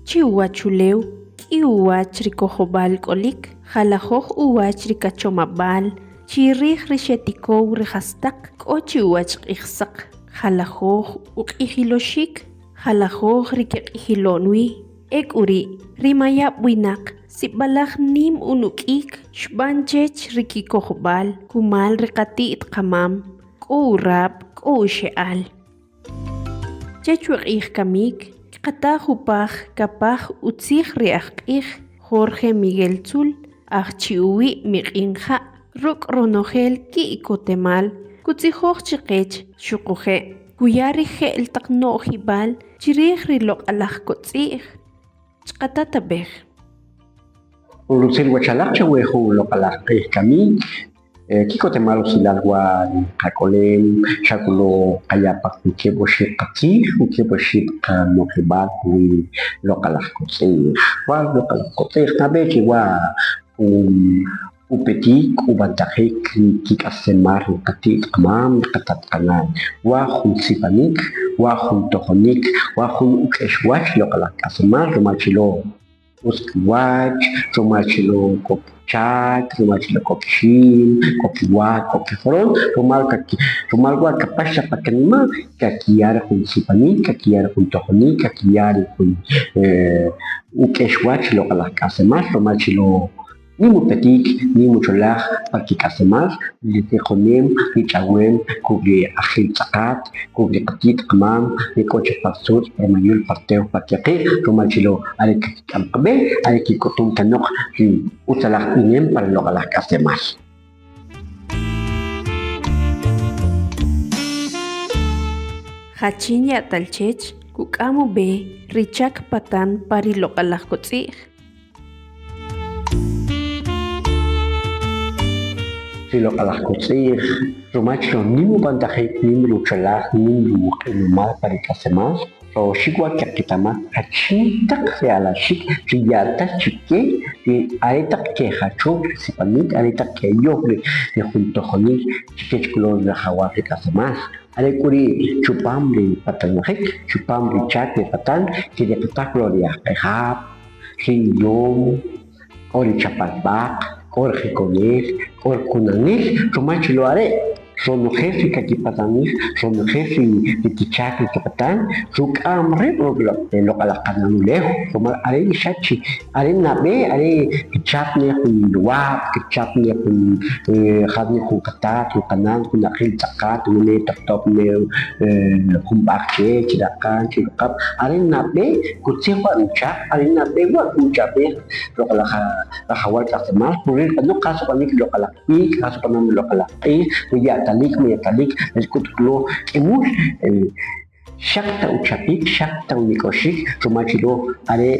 Chi uwachulew k'i uwach ri kojob'al k'olik, jalajoj uwach ri kachomab'al chi rij ri xetikow ri jastaq k'o chi uwach q'ijsaq, jalajoj uq'ijiloxik, jalajoj ri keq'ijilo'n wi. E k'u ri', ri mayab' winaq sib'alaj nim unuk'ik xb'an chech ri kikojb'al kumal ri qati't qamam, k'o urab', k'o uxe'al. Chech we q'ij kamik, kqata jupaj kapaj utzij ri ajq'ij Jorge Miguel Tzul, aj chi uwi' Miq'in Ja', ruk' ronojel ki'kotemal kutzijoj chi qech xuquje' kuya ri je'l taq no'jib'al chrij ri loq'alaj kotz'i'j. Chqatatab'ej. Rutzil wachalaj che we jun loq'alaj q'ij kamik, ki'kotemal utzilal wa' ri qak'olem, xa k'u lo qaya' pa jun keb' oxib' qatzij, jun keb' oxib' qano'jib'al puwi' ri loq'alaj kotz'i'j. Wa' loq'alaj kotz'i'j nab'e che wa' jun upetik ub'antajik ri kik'aslemal ri qati't qamam, ri qatat qanan. Wa' jun sipanik, wa' jun tojonik, wa' jun uk'exwach loq'alaj k'aslemal rumal che lo utz kiwach, rumal che lo k'o kichak, rumal che lo k'o kixim, k'o kiwa, k'o kijoron, rumal rumal wa' kapax xa pa kanima' kakiya ri jun sipanik, kakiya ri jun tojonik, kakiya ri jun uk'exwach loq'alaj k'aslemal rumal che lo Nim upetik, nim ucholaj pa kik'aslemal, ri tijonem, ri ch'awem kuk' ri ajil tz'aqat, kuk' ri qati't qamam, ri k'o che pa sutz', pa mayul, pa tew, pa kyaqiq', rumal che lo are kkik'am qab'e, are kik'utum kanoq ri utzalaj b'inem pa ri loq'alaj k'aslemal. Jachin ya'tal chech kuk'am ub'e ri chak patan pa ri loq'alaj kotz'i'j? Ri loq'alaj kotz'i'j, rumal che lo nim ub'antajik, nim ri ucholaj, nim ri uq'inumal pa ri k'aslemal, rajawaxik wa' keqeta'maj jachin taq ri alaxik ri ya'tal chike ri are taq kejachow ri sipanik, are taq keyo'w ri jun tojonik chikech kulo ri rajawal ri k'aslemal. Are k'u ri' chupam ri patanajik, chupam ri chak ri patan, keriqitaj kulo ri ajq'ijab', ri iyom, k'o ri chapal b'aq, k'o ri jikonel, k'o ri kunanel, rumal che lo are' ronojel ri kakipatanij, ronojel ri kichak ri kipatan, ruk'am rib' ruk' ri loq'alaj qanan ulew, rumal are ri xa chi are nab'e are kichap ne jun luwab', kichap ne jun jas ne jun qatat, jun qanan, jun ajil tz'aqat, wene tojtob' ne jun b'aq chech, raqan, che uq'ab', are nab'e kutzij wa' ri chak, are nab'e wa' kuch'ab'ej loq'alaj rajawal k'aslemal, kuril b'anoj qas ub'anik loq'alaj ik', qas ub'anom loq'alaj q'ij, we ya'talik, we ya'talik, rech k'ut k'o k'i mul xaq ta uchapik, xaq ta unik'oxik, rumal che lo are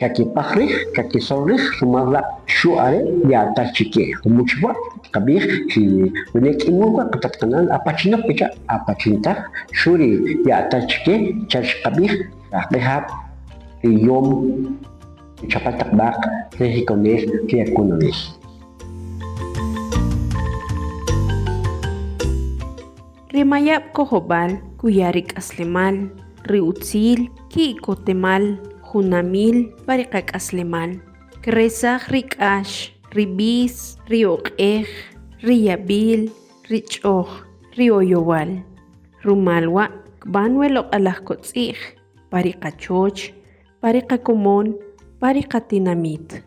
kakipaj rij, kakisol rij, rumal la' xu' are ya'tal chike. Jumuch wa' kqab'ij chi wene' k'i mul wa' qatat qanan apachinoq kecha' apachin taj, xu' ri ya'tal chike cha xqab'ij rajq'ijab', ri yom, ri chapal taq b'aq, ri jikonel, ri akunanel. Ri mayab' kojob'al kuya ri k'aslemal, ri utzil, ki'kotemal, junamil pa ri qak'aslemal. Kresaj ri k'ax, ri b'is, ri oq'ej, ri yab'il, ri ch'oj, ri oyowal. Rumal wa' kb'an we loq'alaj kotz'i'j pa ri qachoch, pa ri qakomon, pa ri qatinamit.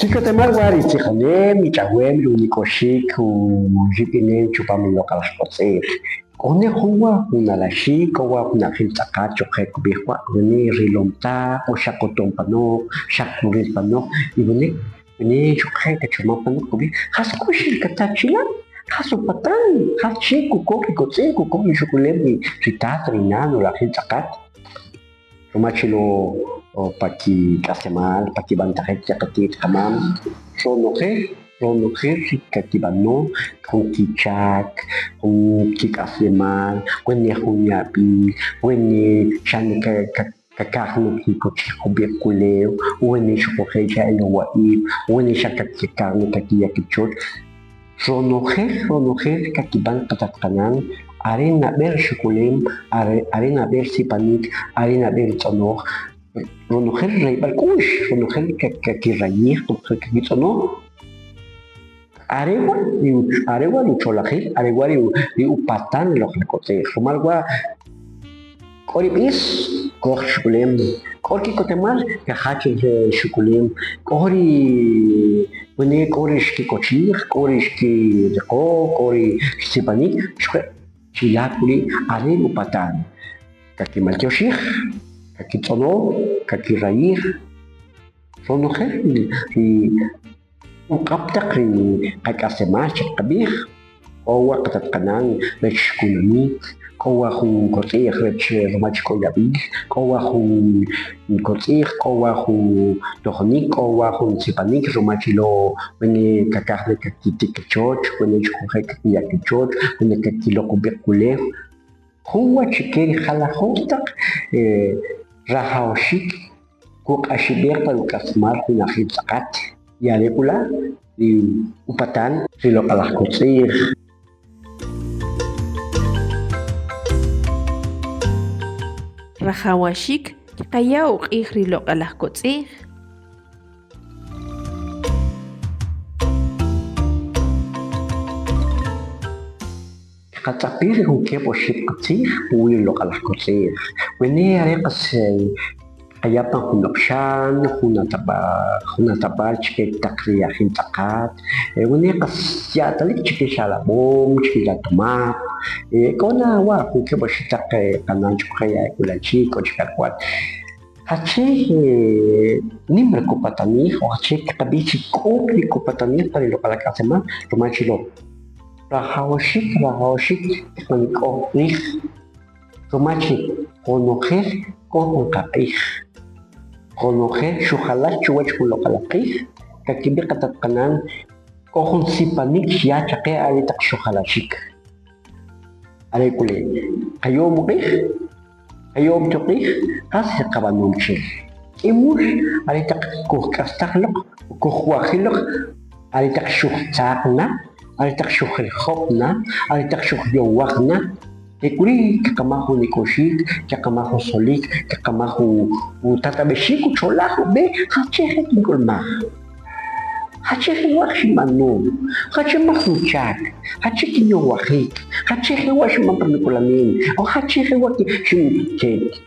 Ki'kotemal wa' ri tzijonem, ri ch'awem, ri unik'oxik, urib'inem chupam ri loq'alaj kotz'i'j. K'o ne jun wa' jun alaxik, k'o wa' jun ajil tz'aqat choqoje' kub'ij wa' wene rilom taj o xaq utom panoq, xaq kuril panoq y wene Wene xuquje' kachomaj panoq kub'ij, Jas k'u xilkata chila'? Jas upatan? Jas che kukoj ri kotz'i'j, kukoj ri xukulem ri tat, ri nan o ri ajil tz'aqat? Rumal che lo pa kik'aslemal, pa kib'antajik ri qati't qamam, ronojel, ronojel ri kakib'ano, jun kichak, jun kik'aslemal, wene jun yab'il, wene xane. Kakaj ne kikochij jub'iq' kulew, wene xuquje' xa e yowa'ib', wene xa kakaj ne kakiya kichoch. Ronojel ronojel kakib'an qatat qanan are nab'e ri xukulem, are are nab'e ri sipanik, are nab'e ri tz'onoj, ronojel ri rayb'al k'u'x, ronojel kakirayij, ronojel kakitz'onoj. Are wa' ri are wa' ri ucholajil, are wa' ri upatan ri loq'alaj k'otz'i'j. Rumal wa' k'o ri b'is, koj xukulem, k'o ri ki'kotemal, kajach ri xukulem, k'o ri wene k'o ri xkikochij, k'o ri xkiriqo, k'o ri xsipanik, xuquje' chila' k'u ri' are ri upatan. Kakimaltyoxij, kakitz'ono, kakirayij, ronojel ri Uq'ab' taq ri qak'aslemal che kqab'ij, k'o wa' qatat qanan rech kunanik, k'o wa' jun kotz'i'j rech rumal che k'o yab'il, k'o wa' jun kotz'i'j, k'o wa' jun tojonik, k'o wa' jun sipanik rumal che lo wene kakaj ne kakitik kichoch, wene xuquje' kakiya kichoch, wene kakiloq jub'iq kulew. Jun wa' chike ri jalajoj taq rajawxik Kuq'axib'ej pa uk'aslemal jun ajil tz'aqat y are k'u la' ri upatan ri loq'alaj kotz'i'j. Rajawaxik kqaya uq'ij ri loq'alaj kotz'i'j. Kqatz'apij ri jun keb' oxib' qatzij puwi' ri loq'alaj kotz'i'j. Wene are qas kqaya pan jun oqxa'n, jun jun atab'al chke taq ri ajil tz'aqat, wene qas ya'talik chke xalab'om, chke altomab', k'o na wa' jun keb' oxib' taq qanan xuquje' e k'ulachi' k'o chik kalk'wa'l. Jasche nim ri kupatanij o jasche kqab'ij chi k'o ri kupatanij pa ri loq'alaj k'aslemal? Rumal che lo Rajawaxik rajawaxik kqanik'oj rij rumal che qonojel k'o jun qaq'ij. Qonojel xujalax chuwach jun loq'alaj q'ij, kakib'ij qatat qanan k'o jun sipanik xya chaqe are taq xujalaxik. Are k'u le qayo'm uq'ij, qayo'm chi uq'ij qas ri qab'anom che. K'i mul are taq kujk'astaj loq, kujwa'jil loq are taq xujtzaq na, are taq xujrijob' na, are taq xujyowaj na, tek'uri' kqamaj unik'oxik, kqamaj usolik, kqamaj utatab'exik ucholaj ub'e jasche je' kink'ulmaj. Jachin jewa' xinb'ano? Jachin maj nuchak? Jachin kinyowajik? Jachin jewa' xinb'an pa nuk'ulanem? O jachin jewa'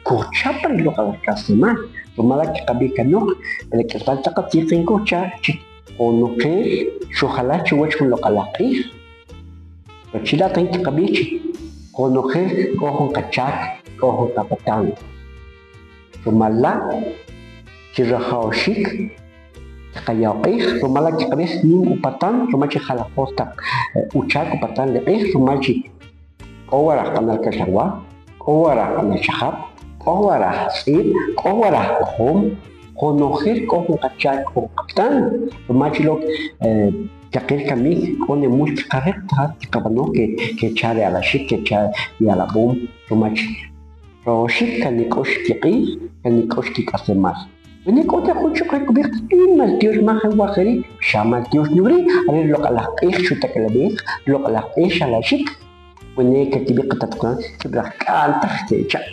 kojcha pa ri loq'alaj k'aslemal? Rumal la' kqab'ij kanoq, ri k'isb'al taq qatzij kinkojcha chi qonojel xujala chuwach jun loq'alaj q'ij. Pero chila' tajin kqab'ij chi qonojel k'o jun qachak, k'o jun qapatan. Rumal la' chi rajawaxik kqaya uq'ij, rumal la' kqab'ij nim upatan, rumal che jalajoj taq uchak upatan le q'ij, rumal chi k'o waraj b'anal kaxlanwa, k'o waraj b'anal xajab', k'o waraj tz'ib', k'o waraj q'ojom, qonojel k'o jun qachak k'o jun qapatan, rumal chi lo kaqil kamik k'o ne mul kqariq taj kqab'ano kecha ri alaxik, kecha ri alab'om, rumal chi Rajawaxik kanik'ox kiq'ij, kanik'ox kik'aslemal. Wene k'o ta jun chuqe kub'ij, In maltyox maj jewa' jeri', xa maltyox nub'ri', are ri loq'alaj q'ij xutak'alab'ej, ri loq'alaj q'ij xalaxik. Wene kakib'ij qatat qanan, sib'alaj k'a'n taj kecha'.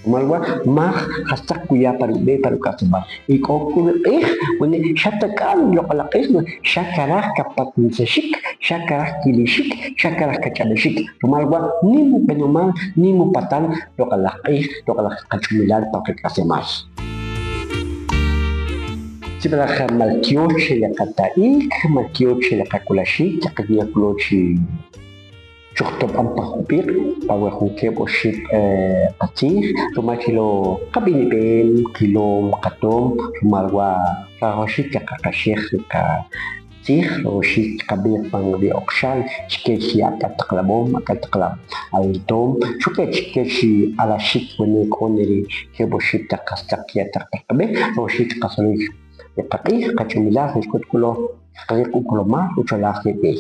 Rumal wa' maj jastaq kuya pa ri ub'e pa ri uk'aslemal. Y k'o k'u ri q'ij, wene xa ta k'a'n ri loq'alaj q'ij, xa karaj kapatnisaxik, xa karaj kilixik, xa karaj kach'ab'exik. Rumal wa' nim ub'enomal, nim upatan loq'alaj q'ij, loq'alaj qach'umilal pa qak'aslemal. Sib'alaj maltyox che le qata'ik, maltyox che le qak'ulaxik, qak'iyaj ulo chi chujtob'an pa jub'iq' pa we jun keb' oxib' qatzij, rumal che lo qab'inib'em, qilom, qatom, rumal wa' rajawaxik kaqaqaxej ri qatzij, rajawaxik kqab'ij pan ri oqxa'l chkech ri ak'al taq alab'om, ak'al taq altom, xuquje' chkech ri alaxik wene k'o ne ri keb' oxib' taq jastaq kya'taj pa qab'e, rajawaxik kqasolij ri qaq'ij, qach'umilal rech k'ut k'ulo kqariq ukolomal, ucholaj ri b'e.